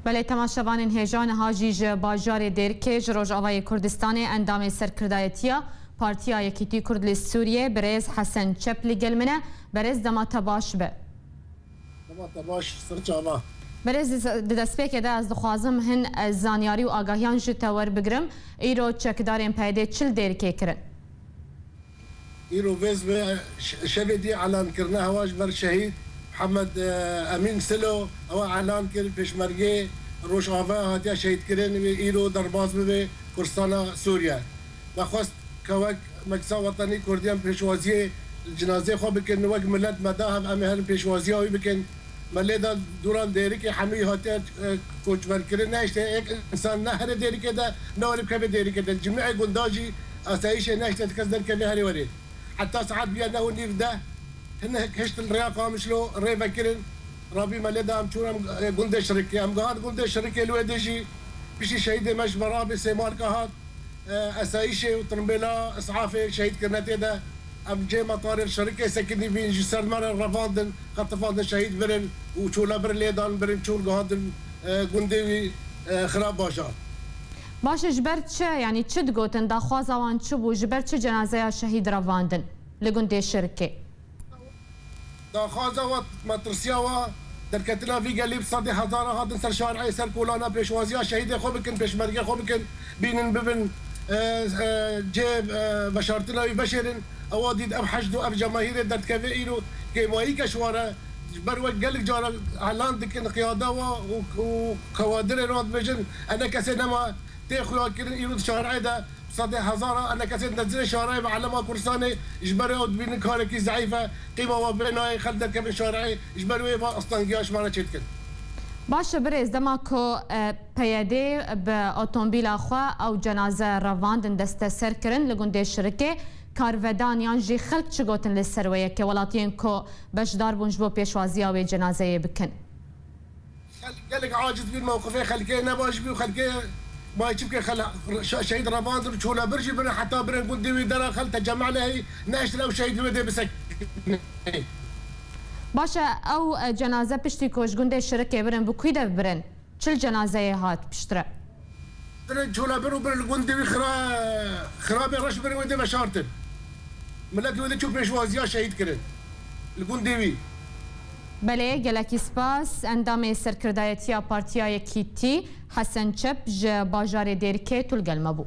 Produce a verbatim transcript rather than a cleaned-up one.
Belê, temaşevanên hêja, niha jî ji bajarê Dêrikê ji Rojavayê Kurdistanê endamê serkirdayetiya Partiya Yekîtî Kurd li Sûriyê birêz Hesen Çep li gel min e. Berêz, dema te baş be. Dema te baş, ser çava. Berêz, di destpêkê de ez dixwazim hin, e, zanyarî û agahiyan ji te werbigirim. Îro çekdarên P Y D'ê çi li Dêrikê kirin? Îro vêz ve ş-, şevê dî elan kirine hewa ji ber şehîd Mihemed, e, Emîn Silo, ewa elan kir, pêşmergê Rojava hatiye şehîdkirin, wê îro derbas bibe Kurdistana Sûriye. Me xwest ke wek Meclisa Wetenî Kurdiyan pêşwaziyê cinazeyê xwe bikin, wek milet me da hev em ê herin pêşwaziya wî bikin. Me lê da dûran Dêrikê hemî hatiye, e, koçberkirin. Ne işte yek insan ne here Dêrikê de, ne were bikeve Dêrikê de. Cimî gunda jî asayîşê ne işte kes derkeve herê were. Heta saet bûye neh û nîv deh. Hinek hiştin rêya Qamişlo rê vekirin. Rabî me lê da em çûn em, e, gundê Şirikê. Em gihand gundê Şirikê li wê dê jî piştî şehîdê me ji me rabê sê marka hat. E, esayîşê û tirimbêla îsafê şehîd kirine tê de. Em cê metarê Şirikê sekinî bîn, ji ser me re revandin, xetifandin, şehîd birin û çolebir lê dan birin, çûn gihandin, e, gundê wî, e, xirab bajar. Baş e, ji ber çi, yanî çi digotin, daxwaza wan çi bû, ji ber çi cenazeya şehîd revandin li gundê Şirikê? Daxwaza we, metirsiya we derketina vî gelî bi sedê hezara hatin ser şarê, ser kolana pêşwaziya şehîdê xwe bikin, pêşmergê xwe bikin, bînin bibin, e, e, cê, e, veşartina wî veşêrin. Ewa dît ev heşd û ev cemahîrê derdikeve îro kêmayî ke ji we re ji ber we gelek cara elan dikin, qiyada we û, û kewadirê wan dibêjin, ene kesê nema tê xuya kirin, îro di şarê de sedê hezara ene kesên dezirê şarayê bi elema Kurdistanê ji ber ew dibînin karekî zeîf e, qîma we bê nayê, xelk derkevin şarayê, ji ber wê va astengiya ji me re çêdikin. Baş e birêz, dema ku, e, P Y D bi otomobîla xwe ew cenaze revandin desteser kirin li gundê Şirikê, karvedan yan jî xelk çi gotin li ser wê yekê, welatiyên ku beşdar bûn ji bo pêşwaziya wê cenazeyê bikin? Xelk gelek aciz bûn, mewqifê xelkê ne baş bû, xelkê mayê çi bike, xel-, şe-, şehîd revandin, çolebir jî birin, heta birin gundê wî dera xelk tecemele heyî, neştin ew şehîd wê dê bisekine. Baş e, ew, e, cenaze piştî ku ji gundê Şirikê birin, bi kû de birin? Çil cenazeyê hat piştre? Birin çolebir û birin li gundê wî xira-, xirabê reş birin wê dê veşartin. Milet wê dê çû pêşwaziya şehîd kirin. Li gundê wî. Belê, gelekî spas. Endamê serkirdayetiya Partiya Yekîtî Hesen Çep ji bajarê Dêrikê tu li gel me bû.